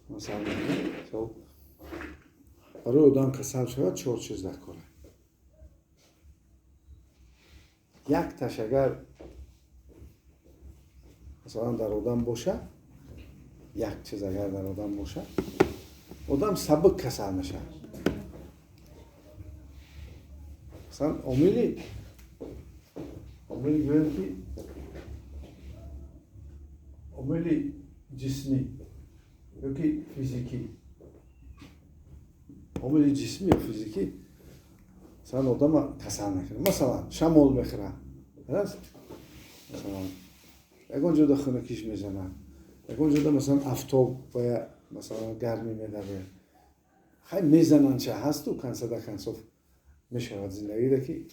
Масалан, барои одам касал шавад, чор чиз дар кор. Якташ агар масалан дар одам бошад, як чиз агар дар одам бошад, одам сабук касал мешавад. Масалан, омили гӯем ки омили ҷисмӣ ёки физикӣ, омили ҷисмӣ ё физикӣ масалан одама касал мекунад. Масалан, шамол мехӯрад, раст? Масалан, ягон ҷода хунукиш мезанад, ягон ҷода масалан афтоб ва масалан гармӣ медавад. Хай мезананд ча ҳасту консада консов мешавад зиндагида ки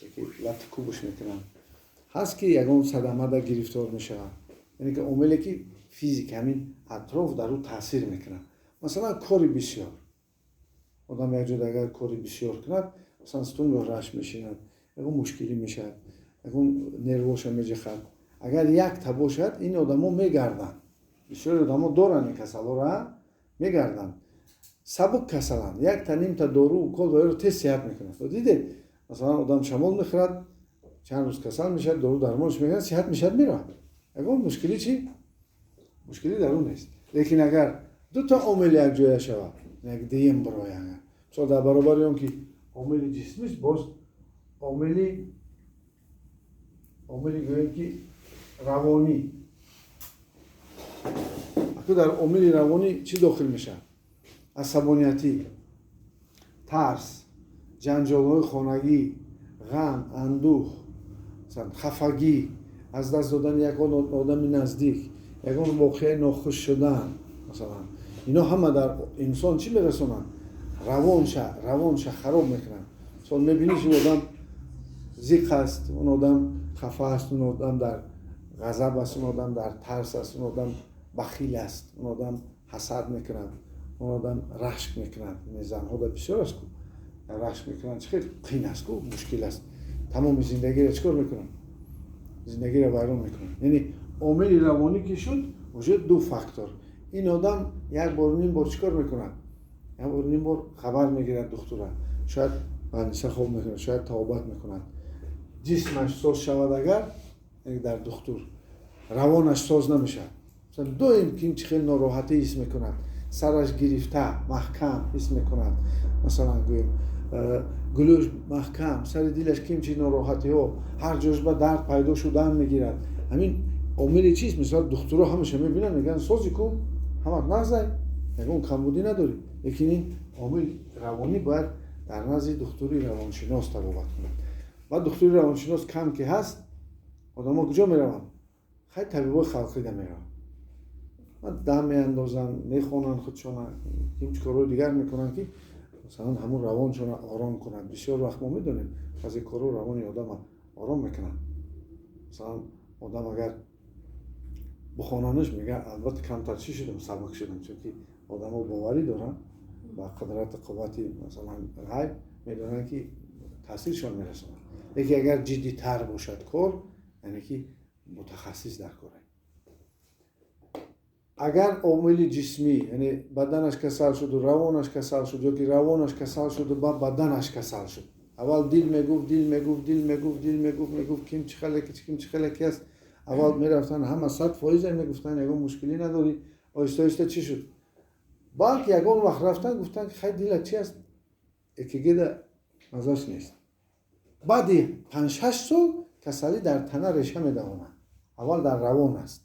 лату кубуш мекунанд. Ҳаст ки ягон садамада гирифтор мешавад. Яъне ки омиле ки физик ҳамин атроф дар ӯ таъсир мекунад. Масалан, кори бисёр. Одам як ҷода агар кори бисёр кунад, масалан стунго раш мешинад, ягон мушкилӣ мешавад, ягон нервоша меҷихад. Агар якта бошад, ин одамо мегарданд. Бисёри одамо доранд ин касалҳоро, мегарданд. Сабук касаланд. Якта нимта дору укол ва ёро тез сиҳат мекунад. Дидед, масалан одам шамол мехӯрад, чанд рӯз касал мешавад, дору дармонш мекунад, сиҳат мешавад, меравад. Ягон мушкилӣ чи? Мушкилӣ дар он нест. Лекин агар дута омил якҷоя шавад, як дуюм бироя агар. Мисол дар баробари он ки омили ҷисмист, боз омили гӯем ки равонӣ. Аку дар омили равонӣ чӣ дохил мешавад? Асабониятӣ, тарс, ҷанҷолҳои хонагӣ, ғам, андӯҳ, масалан хафагӣ, аз даст додани ягон одами наздик, ягон воқеаи нохуш шудан, масалан. Ино ҳама дар инсон чӣ мерасонанд? Равонша хароб мекунанд. Мисол мебинӣ ки одам зиқ аст, он одам хафа аст, он одам дар ғазаб аст, он одам дар тарс аст, он одам бахил аст, он одам ҳасад мекунад, он одам рашк мекунад. Занҳо дар бисёр аст ку рашк мекунанд, чӣ хел қин аст ку, мушкил аст. Тамоми зиндагиро чӣ кор мекунанд? Зиндагиро вайрон мекунанд. Яъне омили равонӣ ки шуд, уже ду фактор. Ин одам як бор ним бор чӣ кор мекунад? Як бор ним бор хабар мегирад духтура. Шояд бандиса хоб мекунад, шояд тавбат мекунад. Ҷисмаш соз шавад агар, дар духтур, равонаш соз намешавад. Масалан, доим ки чӣ хел нороҳатӣ ҳис мекунад, сараш гирифта, маҳкам ҳис мекунад. Масалан, гӯем, гулӯш маҳкам, сари дилаш ким чи нороҳатиҳо, ҳар ҷош ба дард пайдо шудан мегирад. Ҳамин омили чист? Мисол, духтуро ҳамаша мебинанд, мегӯянд сози ку, ҳамат нағзай, ягон камбудӣ надорӣ. Лекин ин омил равонӣ бояд дар назди духтури равоншинос табобат кунад. Баъд духтури равоншинос кам ки ҳаст, одамо куҷо мераванд? Хай табибои халқида мераванд. Дам меандозанд, мехонанд худшона, ким чӣ корҳои дигар мекунанд ки масалан ҳамун равоншона ором кунад. Бисёр вақт мо медонем баъзе корҳо равони одама ором мекунанд. Масалан, одам агар бухонанаш мегӯяд, албатта камтар чӣ шудам, сабук шудам, чунки одамо боварӣ доранд ба қудрати қуввати масалан ғайб, медонанд ки таъсиршон мерасонад. Лекин агар ҷиддитар бошад кор, яъне ки мутахассис дар кор. Агар омили ҷисмӣ, яъне баданаш касал шуду равонаш касал шуд, ё ки равонаш касал шуду ба баданаш касал шуд. Аввал дил мегуфт, дил мегуфт, дил мегуфт, дил мегуфт, мегуфт ким чӣ хеле, ким чӣ хеле ки аст. Аввал мерафтанд ҳама 100% мегуфтанд, ягон мушкилӣ надорӣ. Оҳиста оҳиста чӣ шуд? Балки ягон вақт рафтанд, гуфтанд ки хай дила чӣ аст? ЭКГ-да мазаш нест. Баъди 5-6 сол касалӣ дар тана реша медавонад. Аввал дар равон аст,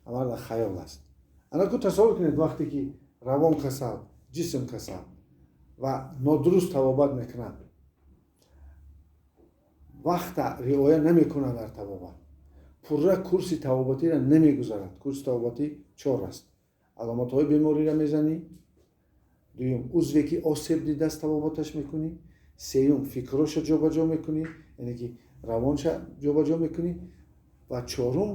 аввал дар хаёл аст. Ана ку тасаввур кунед вақте ки равон касал, ҷисм касал ва нодуруст табобат мекунад, вақта риоя намекунад дар табобат, пурра курси табобатиро намегузарад. Курси табобатӣ 4 аст. Аломатҳои бемориро мезанӣ, дуюм узве ки осеб дидааст табобаташ мекунӣ, сеюм фикроша ҷобаҷо мекунӣ, яъне ки равонша ҷобаҷо мекунӣ, ва чорум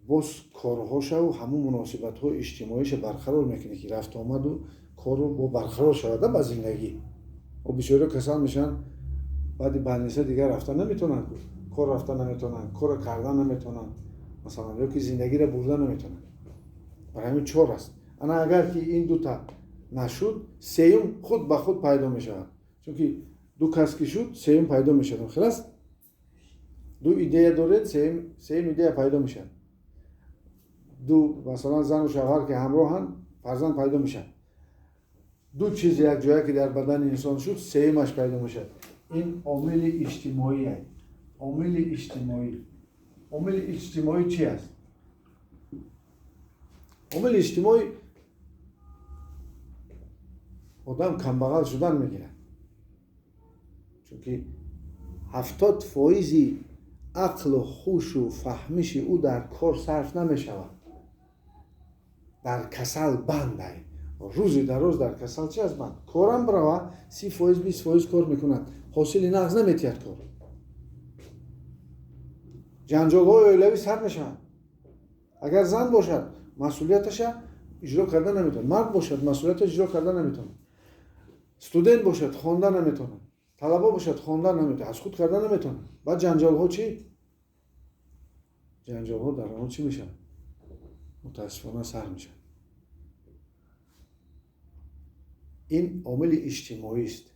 боз корҳошаву ҳамун муносибатҳои иҷтимоиша барқарор мекунӣ ки рафтуомаду кору бо барқарор шавада ба зиндагӣ. Бисёриҳо касал мешаванд, баъди больница дигар рафта наметавонанд, кор рафта наметавонанд, корро кардан наметавонанд, масалан, ё ки зиндагиро бурда наметавонанд. Барои ҳамин 4 аст. Ана агар ки ин дута нашуд, сеюм худ ба худ пайдо мешавад. Чунки ду кас ки шуд, сеюм пайдо мешавад. Хел аст? Ду идея доред, сеюм идея пайдо мешавад. Ду, масалан, зану шавҳар ки ҳамроҳанд, фарзанд пайдо мешавад. Ду чиз як ҷоя ки дар бадани инсон шуд, сеюмаш пайдо мешавад. Ин омили иҷтимоӣ аст. Омили иҷтимоӣ. Омили иҷтимоӣ чи аст? Омили иҷтимоӣ одам камбағал шудан мегирад. Чунки 70% ақлу ҳушу фаҳмиши ӯ дар кор сарф намешавад. Дар касал бандай. Рӯзи дароз дар касал чи аст банд? Корам бирава, 30%, 20% кор мекунад. Ҳосили нағз наметиҳад кор. Ҷанҷолҳои оилавӣ сар мешаванд. Агар зан бошад, масъулияташа иҷро карда наметавонад. Мард бошад, масъулияташ иҷро карда наметавонад. Студент бошад, хонда наметавонад. Талаба бошад, хонда наметавонад. Аз худ карда наметавонад. Баъд ҷанҷолҳо чӣ? Ҷанҷолҳо дар он чӣ мешаванд? Мутаассифона сар мешаванд. Ин омили иҷтимоист.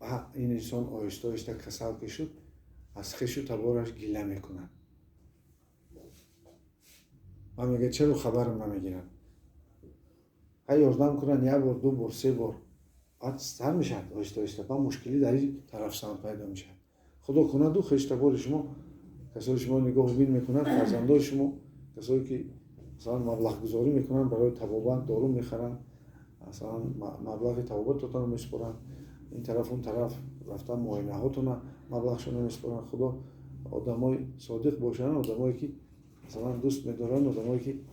Ва ин инсон оҳиста оҳиста касал ки шуд, аз хешу табораш гила мекунад. Ва мегӯяд, чаро хабарам намегиранд? Ҳай ёрдам кунанд як бор, ду бор, се бор. Баъд сар мешавад оҳиста оҳиста. Баъд мушкилӣ дар ин тараф самт пайдо мешавад. Худо кунаду хешу табори шумо, касои шумо нигоҳубин мекунанд, фарзандои шумо, касое ки масалан маблағгузорӣ мекунанд барои табобат, дору мехаранд, масалан маблағи табобатотонро месупоранд, ин тараф он тараф рафтан муоинаҳотонро маблағшонро месупоранд. Худо одамои содиқ бошанд, одамое ки масалан дӯст медоранд, одамое ки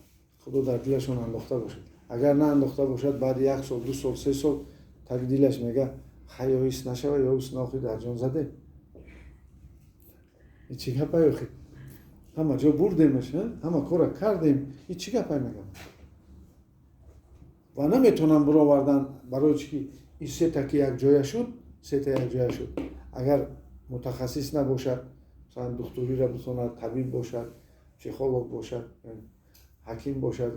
Худо дар дилашон андохта бошад. Агар наандохта бошад, баъди як сол, ду сол, се сол так дилаш мега, хай ё ҳис нашава, ё ҳис нохи дар ҷон заде. И чӣ гапай охи? Ҳама ҷо бурдемаш, ҳама кора кардем, и чӣ гапай мегам? Ва наметавонам бировардан, барои чӣ ки ин сета ки якҷоя шуд, сета якҷоя шуд. Агар мутахассис набошад, масалан духтуриро битонад, табиб бошад, психолог бошад, ҳаким бошад,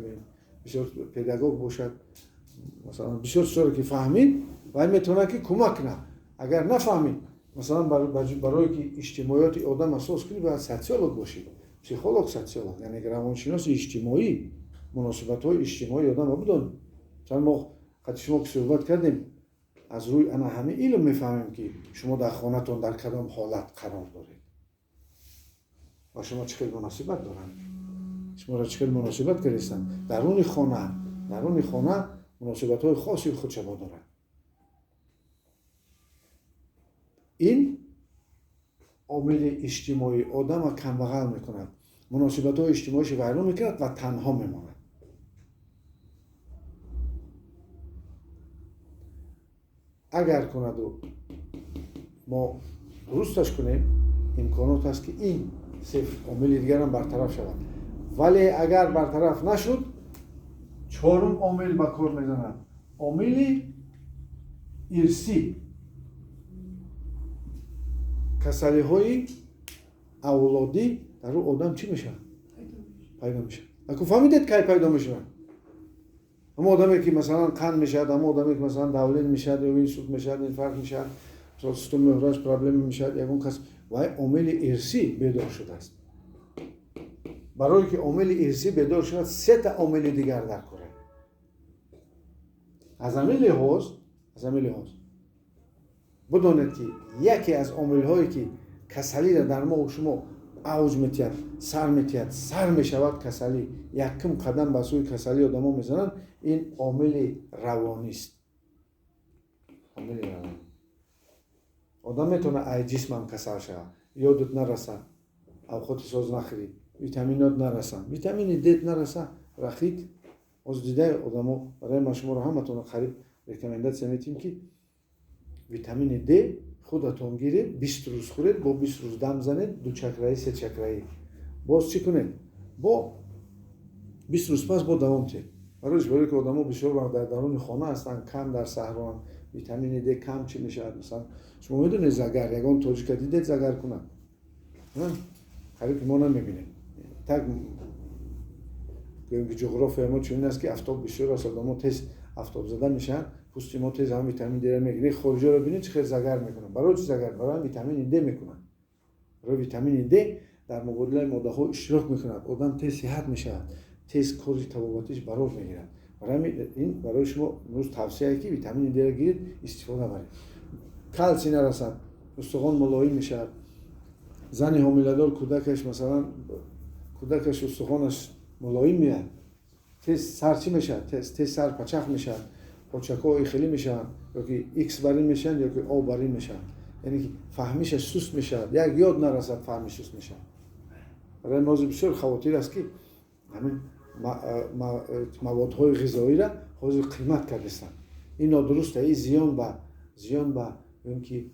бисёр педагог бошад, масалан бисёр чизҳоро ки фаҳмид, вай метавонад ки кӯмак кунад. Агар нафаҳмид, масалан барое ки иҷтимоиёти одам асос кунӣ, бояд социолог бошӣ, психолог, социолог, яъне равоншиноси иҷтимоӣ, муносибатҳои иҷтимоии одамро бидонӣ. Масалан мо қати шумо ки суҳбат кардем, аз рӯи ана ҳамин илм мефаҳмем ки шумо дар хонатон дар кадом ҳолат қарор доред ва шумо чӣ хел муносибат доранд, шуморо чӣ хел муносибат кардастанд. Даруни хона муносибатҳои хоси худша бо дорад. Ин омили иҷтимоӣ одамро камбағал мекунад, муносибатҳои иҷтимоиша вайрон мекунад ва танҳо мемонад. Агар кунаду мо дурусташ кунем, имконот аст ки ин се омили дигарам бартараф шавад. Вале агар бартараф нашуд, чорум омил ба кор мезанад. Омили ирсӣ, касалиҳои авлодӣ дар ӯ одам чӣ мешавад? Пайдо мешавад. Аку фаҳмидед кай пайдо мешавад? Ҳама одаме ки масалан қанд мешавад, ҳама одаме ки масалан давлин мешавад, ё инсулт мешавад, инфаркт мешавад, мисол сутун меҳраш проблема мешавад, ягон кас, вай омили ирсӣ бедор шудааст. Барое ки омили ирсӣ бедор шавад, сета омили дигар дар кор. Аз ҳамин лиҳоз бидонед ки яке аз омилҳое ки касалиро дар мо шумо авҷ метиҳад, сар метиҳад, сар мешавад касалӣ, якум қадам ба сӯи касалӣ одамо мезананд, ин омили равонист. Омили равонӣ. Одам метавонад ай ҷисмам касал шавад, ёдат нараса, авқоти соз нахӯрӣ, витаминот нараса, витамини Д нараса, рахит. Оз дидаи одамо, барои ман шуморо ҳаматонро қариб рекомендатсия метиҳем ки витамини Д худатон гиред, 20 рӯз хӯред, бо 20 рӯз дам занед, ду чакраӣ, се чакраӣ. Боз чӣ кунед? Бо 20 рӯз пас бо давом тиҳед. Барои ки одамо бисёр вақт дар даруни хона ҳастанд, кам дар саҳроанд, витамини Д кам чӣ мешавад? Масалан, шумо медонед загар, ягон тоҷика дидед загар кунад? Қариб ки мо намебинем. Так Гӯем ки ҷуғрофияи мо чунин аст, ки афтоб бисёр аст, одамо тез афтобзада мешаванд, пӯсти мо тез ҳам витамин Д-ро мегирад. Хориҷиҳоро бинед, чӣ хел загар мекунанд. Барои чӣ загар? Барои витамини Д мекунанд. Барои витамини Д дар мубодилаи моддаҳо иштирок мекунад, одам тез сиҳат мешавад, тез кори табобатиш барор мегирад. Барои ин барои шумо имрӯз тавсияе, ки витамини Д-ро гиред, истифода баред. Калсий нарасад, устухон мулоим мешавад. Зани ҳомиладор кӯдакаш, масалан, кӯдакаш устухонаш мулоим меяд, тез сар чӣ мешавад? Тез сар пачах мешавад, почакҳо хеле мешаванд, ёки икс барин мешаванд, ёки о барин мешаванд. Яъне ки фаҳмишаш суст мешавад, як ёд нарасад, фаҳмиш суст мешавад. Барои мо бисёр хавотир аст, ки ҳамин маводҳои ғизоиро ҳозир қимат кардистанд. Ин нодуруст аст, ин зиён ба ин ки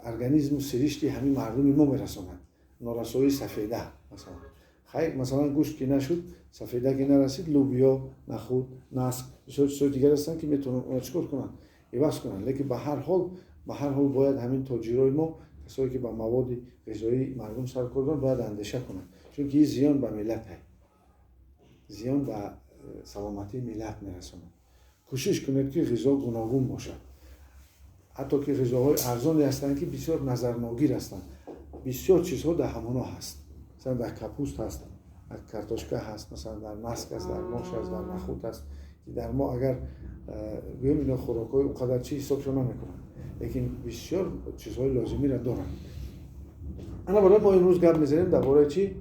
организму сиришти ҳамин мардуми мо мерасонад. Норасоии сафеда, масалан. Хайр, масалан, гӯшт ки нашуд, сафеда ки нарасид, лӯбиё, нахуд, наск, бисёр чизҳои дигар ҳастанд, ки метавонанд онро чикор кунанд? Иваз кунанд. Лекин ба ҳар ҳол бояд ҳамин тоҷирои мо, касое ки ба маводи ғизоии мардум саркор доранд, бояд андеша кунанд, чунки ин зиён ба миллат ҳай, зиён ба саломатии миллат мерасонад. Кӯшиш кунед, ки ғизо гуногун бошад, ҳатто ки ғизоҳои арзоне ҳастанд, ки бисёр назарногир ҳастанд, бисёр чизҳо дар ҳамоно ҳаст. Масалан, дар капуст ҳаст, дар картошка ҳаст, масалан, дар наск аст, дар мош аст, дар нахуд аст, ки дар мо агар гӯем, ино хӯрокҳои он қадар чӣ ҳисобшо намекунанд, лекин бисёр чизҳои лозимиро доранд. Ана барои мо имрӯз гап мезанем дар бораи чӣ?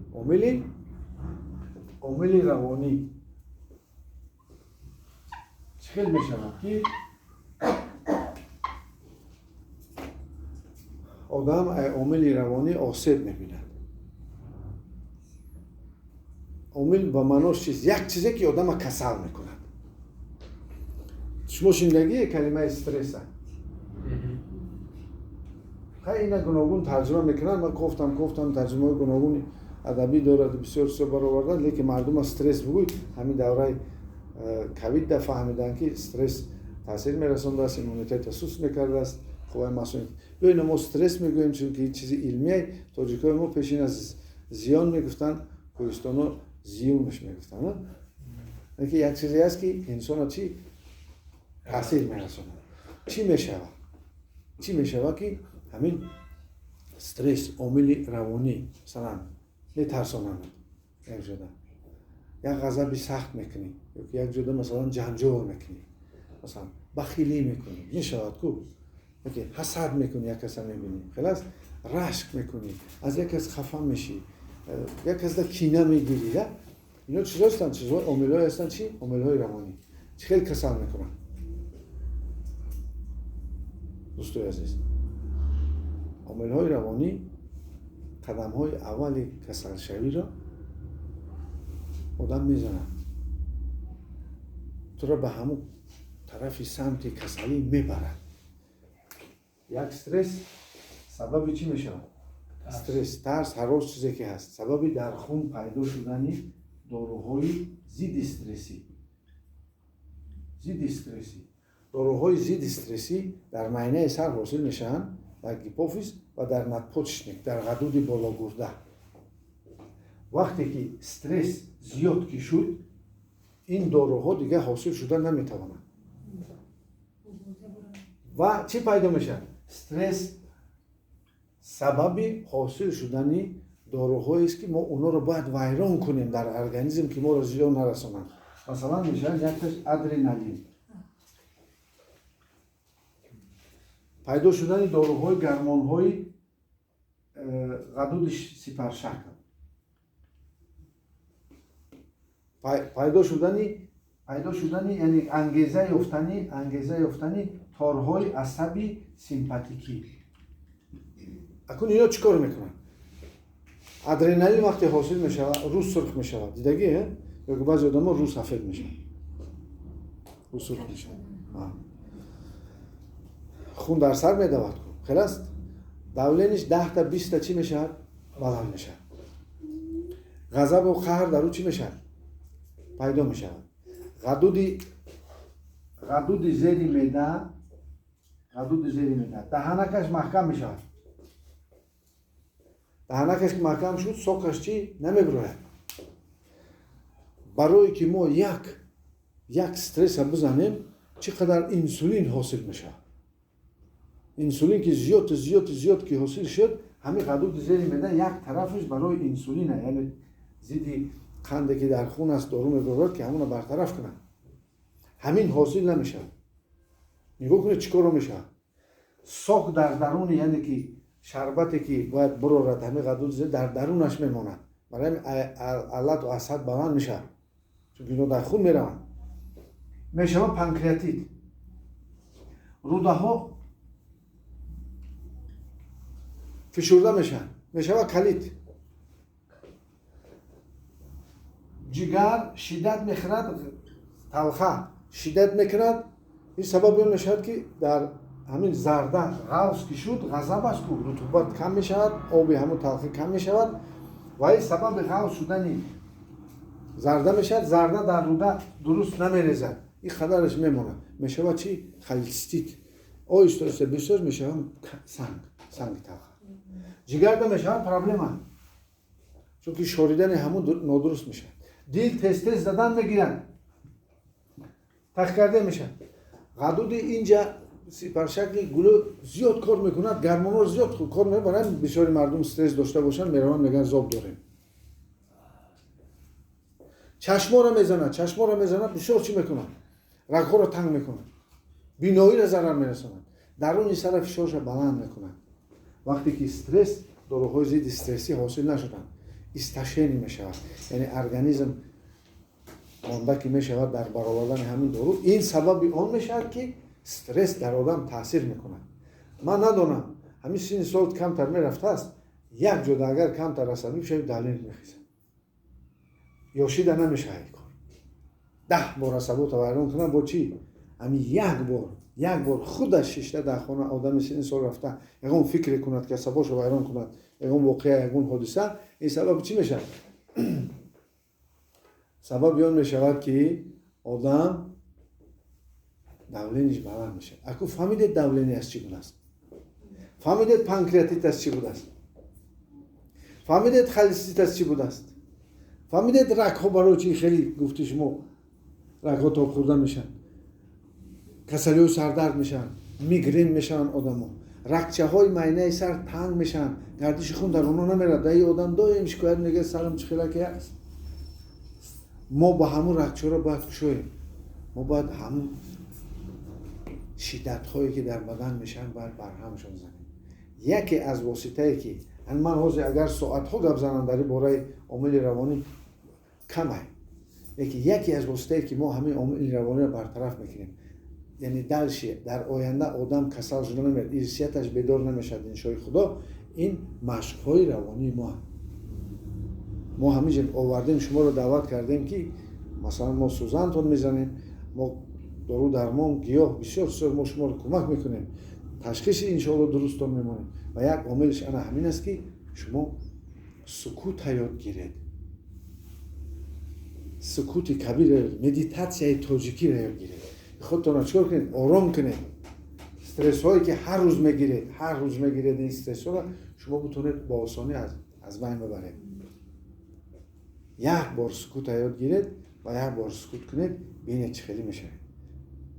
Омили равонӣ. Чӣ хел мешавад, ки одам омили равонӣ осеб мебинад? Омил ба маънош чиз, як чизе, ки одама касал мекунад. Шумо шинидагие калимаи стресса? Хай, ина гуногун тарҷума мекунанд. Ман кофтам, тарҷумаҳои гуногуни адабӣ дорад, бисёр чизо баровардан, лекин мардума стресс бугӯй, ҳамин давраи ковид да фаҳмиданд, ки стресс таъсир мерасондааст, иммунитета суст мекардааст, қувваи масунӣ. Ё мо стресс мегӯем, чунки чизи илмие. Тоҷикои мо пешин аз зиён мегуфтанд, кӯҳистоно зиюнаш мегуфтанд. Ки як чизе аст, ки инсона чӣ таъсир мерасонад. Чӣ мешавад? Чӣ мешавад, ки ҳамин стресс, омили равонӣ? Масалан, метарсонанд, як ҷода як ғазаби сахт мекунӣ, ёки як ҷода, масалан, ҷанҷол мекунӣ, масалан, бахилӣ мекунӣ, мешавад ку, яки ҳасад мекунӣ, як каса мебинӣ, хелас рашк мекунӣ, аз як кас хафа мешӣ, як касда кина мегирӣ. Ино чизҳо ҳастанд, чизҳои омилҳое ҳастанд. Чӣ омилҳои равонӣ чӣ хел касал мекунанд, дӯстои азиз? Омилҳои равонӣ қадамҳои аввали касалшавиро одам мезанад, туро ба ҳамун тарафи самти касалӣ мебарад. Як стресс сабаби чӣ мешавад? Стресс, тарс, ҳарос, чизе ки ҳаст, сабаби дар хун пайдо шудани доруҳои зидди стрессӣ. Зидди стрессӣ, доруҳои зидди стрессӣ дар майнаи сар ҳосил мешаванд, дар гипофиз ва дар надпочечник, дар ғадуди бологурда. Вақте ки стресс зиёд ки шуд, ин доруҳо дигар ҳосил шуда наметавонанд ва чӣ пайдо мешавад? Стресс сабаби ҳосил шудани доруҳоест, ки мо онҳоро бояд вайрон кунем дар организм, ки моро зиён нарасонанд. Масалан, мешавад якташ адреналин, пайдо шудани доруҳои гармонҳои ғадуди сипаршакл, пайдо шудани, яъне ангеза ёфтани торҳои асаби симпатикӣ. Акун ино чӣ кор мекунанд? Адреналин вақте ҳосил мешавад, рӯз сурх мешавад. Дидагӣ, ёки баъзе одамо рӯ сафед мешавад, рӯ сурх мешавад, хун дар сар медавад ку, хел аст, давление ш 10-та, 20-та чӣ мешавад? Баланд мешавад. Ғазабу қаҳр дар ӯ чӣ мешавад? Пайдо мешавад. Ғадуди зери меъда, даҳанакаш маҳкам мешавад. Даҳанакаш ки маҳкам шуд, сокаш чӣ намебирояд. Барое ки мо як стресса бизанем, чӣ қадар инсулин ҳосил мешавад. Инсулин ки зиёд зиёд зиёд ки ҳосил шуд, ҳамин ғадуди зери меъда як тарафаш барои инсулина, яъне зидди қанде ки дар хун аст дору мебарад, ки ҳамонро бартараф кунад. Ҳамин ҳосил намешавад. Нигоҳ кунед, чӣ коро мешавад. Сок дар даруни, яъне ки шарбате ки бояд бирорад, ҳамин ғадуди зер дар дарунаш мемонад. Барои ҳамин алату асаб баланд мешавад, чунки ино дар хун мераванд. Мешавад панкреатит. Рӯдаҳо фишурда мешаванд, мешавад калит. Ҷигар шиддат мехӯрад, талха шиддат мекунад. Ин сабаби он мешавад, ки дар ҳамин зарда ғавз ки шуд, ғазаб аст ку, рутубат кам мешавад, оби ҳамун талхӣ кам мешавад ва ин сабаби ғавз шудани зарда мешавад. Зарда дар рӯда дуруст намерезад, ин қадараш мемонад. Мешавад чӣ? Холецистит. Оҳиста оҳиста бисёр мешавад санг, санги талха. Ҷигарда мешавад проблема, чунки шоридани ҳамун нодуруст мешавад. Дил тез тез задан мегирад, тахкарда мешавад. Ғадуди инҷа сипаршакли гулӯ зиёд кор мекунад, гармонҳо зиёд кор мекунад. Барои ҳамин бисёри мардум стресс дошта бошанд, мераванд, мегӯянд зоб дорем. Чашморо мезанад, чашморо мезанад, бисёр чӣ мекунад? Рагҳоро танг мекунад, биноиро зарар мерасонад, даруни сара фишорша баланд мекунад. Вақте ки стресс, доруҳои зидди стрессӣ ҳосил нашуданд, исташени мешавад, яъне организм монда ки мешавад дар баровардани ҳамин дору. Ин сабаби он мешавад, ки стресс дар одам таъсир мекунад. Ман надонам, ҳамин синни сол камтар мерафтааст, як ҷода агар камтар асабӣ бишавӣ, давление мехезад. Ёшида намешавад ин кор. 10 бор асабота вайрон кунад, бо чӣ? Ҳамин як бор худаш шишта дар хона одами синни сол рафта ягон фикре кунад, ки асабошо вайрон кунад, ягон воқеа, ягон ҳодиса, ин сабаби чӣ мешавад? Сабаби он мешавад, ки одам давлениш баланд мешавад. Аку фаҳмидед давление аз чӣ будааст? Фаҳмидед панкреатит аз чӣ будааст? Фаҳмидед холецистит аз чӣ будааст? Фаҳмидед рагҳо барои чӣ хеле гуфти шумо рагҳо тоб хӯрда мешаванд, касалиҳои сардард мешаванд, мигрен мешаванд одамо, рагчаҳои майнаи сар танг мешаванд, гардиши хун дар онҳо намерад. Даи одам доим шикоят мегӯяд, сарам чӣ хелаке аст. Мо ба ҳамун рагчаҳоро бояд кушоем. Мо бояд ҳамун шиддатҳое ки дар бадан мешаванд, бояд барҳамшон занем. Яке аз воситае ки ман ҳозир агар соатҳо гап занам дар ин бораи омили равонӣ камай, лекин яке аз воситае ки мо ҳамин омили равониро бартараф мекунем, яъне дальше дар оянда одам касал шуда намеяд, ирсияташ бедор намешавад, иншои Худо, ин машқҳои равонии мо. Мо ҳамин ҷо овардем, шуморо даъват кардем, ки масалан мо сӯзантон мезанем, мо дору дармон, гиёҳ, бисёр бисёр мо шуморо кӯмак мекунем, ташхиси иншоалло дурустон мемонем. Ва як омилиш ана ҳамин аст, ки шумо сукута ёд гиред, сукути кабирро ёд, медитатсияи тоҷикиро ёд гиред. Худтонро чикор кунед? Ором кунед. Стрессҳое ки ҳар рӯз мегиред, ҳар рӯз мегиред, ин стрессҳоро шумо бутонед бо осонӣ аз байн бибаред. Як бор сукута ёд гиред ва як бор сукут кунед, бинед чӣ хеле мешавед.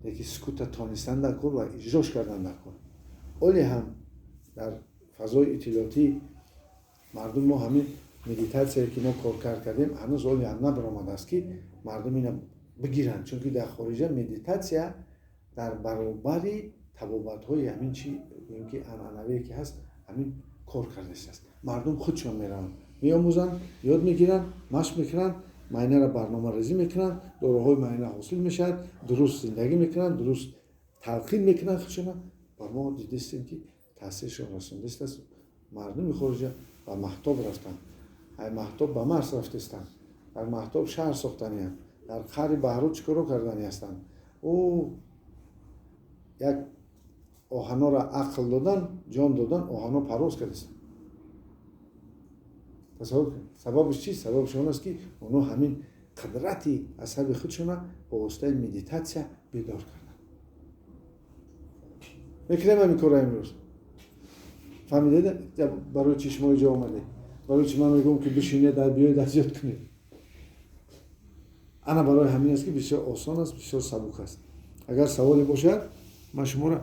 Лекин сукута тонистан дар кор ва иҷрош кардан дар кор. Оле ҳам дар фазои иттилоотӣ мардум мо ҳамин медитатсияе ки мо коркард кардем, ҳанӯз оле ҳам набаромадааст, ки мардум ина бигиранд, чунки дар хориҷа медитатсия дар баробари табобатҳои ҳамин чи гӯем ки анъанавие ки ҳаст, ҳамин кор кардааст. Мардум худшон мераванд, меомӯзанд, ёд мегиранд, машқ мекунанд, майнаро барномарезӣ мекунанд, доруҳои майна ҳосил мешавад, дуруст зиндагӣ мекунанд, дуруст талқин мекунанд худшона. Ва мо дидистем, ки таъсиршон расондааст. Мардуми хориҷа ба маҳтоб рафтанд, ай маҳтоб ба Марс рафтестанд, дар маҳтоб шаҳр сохтанианд, дар қаъри баҳру чӣ коро кардани ҳастанд. Ӯ як оҳанҳоро ақл додан, ҷон додан, оҳанҳо парвоз кардастанд. Тасаввур кунед. Сабабаш чист? Сабабаш он аст, ки онҳо ҳамин қудрати асаби худшона бо воситаи медитатсия бедор карданд. Мекунем ҳамин корро имрӯз. Фаҳмидед барои чӣ шумо инҷо омадед? Барои чӣ ман мегӯям, ки бишинед, биёед аз ёд кунед? Ана, барои ҳамин аст, ки бисёр осон аст, бисёр сабук аст. Агар саволе бошад, ман шуморо